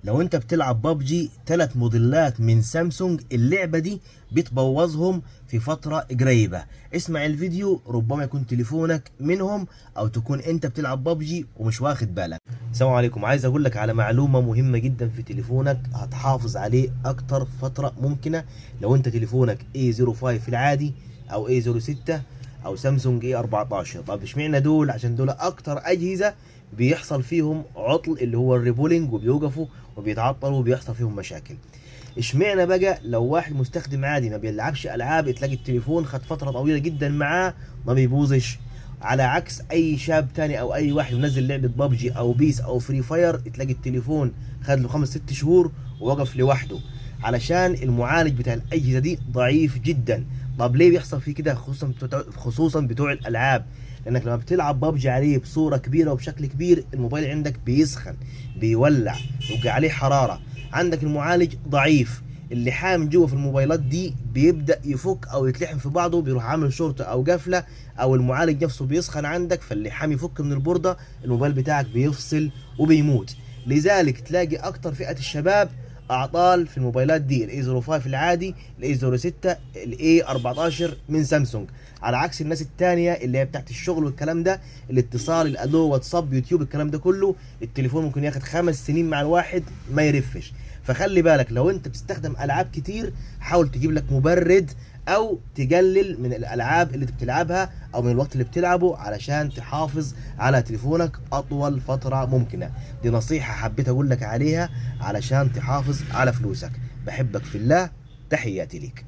لو انت بتلعب بابجي، 3 موديلات من سامسونج اللعبة دي بتبوظهم في فترة قريبة. اسمع الفيديو، ربما يكون تليفونك منهم او تكون انت بتلعب بابجي ومش واخد بالك. السلام عليكم. عايز اقول لك على معلومة مهمة جدا في تليفونك هتحافظ عليه اكتر فترة ممكنة. لو انت تليفونك A05 في العادي او A06 او سامسونج A14. طب اشمعنى دول؟ عشان دول اكتر اجهزة بيحصل فيهم عطل اللي هو ال reballing، وبيوقفوا وبيتعطلوا وبيحصل فيهم مشاكل. اشمعنى بقى لو واحد مستخدم عادي ما بيلعبش العاب تلاقي التليفون خد فترة طويلة جدا معاه ما بيبوظش، على عكس اي شاب تاني او اي واحد منزل لعبه بابجي او PES او Free Fire تلاقي التليفون خد له 5 6 شهور ووقف لوحده، علشان المعالج بتاع الاجهزة دي ضعيف جدا. طب ليه بيحصل فيه كده؟ خصوصا بتوع الالعاب، لانك لما بتلعب بابجي عليه بصورة كبيرة وبشكل كبير الموبايل عندك بيسخن، بيولع، ويبقى عليه حرارة، عندك المعالج ضعيف، اللحام جوه في الموبايلات دي بيبدا يفك او يتلحم في بعضه، بيروح عامل شورت او قفله، او المعالج نفسه بيسخن عندك فاللحام يفك من البورده، الموبايل بتاعك بيفصل وبيموت. لذلك تلاقي اكتر فئة الشباب اعطال في الموبايلات دي، ال A 05 العادي، ال A 06، ال A 14 من سامسونج، على عكس الناس التانية اللي هي بتاعت الشغل والكلام ده، الاتصال، الالو، واتساب، يوتيوب، الكلام ده كله، التليفون ممكن ياخد 5 سنين مع الواحد ما يرفش. فخلي بالك لو انت بتستخدم العاب كتير حاول تجيب لك مبرد او تقلل من الالعاب اللي بتلعبها او من الوقت اللي بتلعبه علشان تحافظ على تليفونك اطول فترة ممكنة. دي نصيحة حبيت اقول لك عليها علشان تحافظ على فلوسك. بحبك في الله، تحياتي ليك.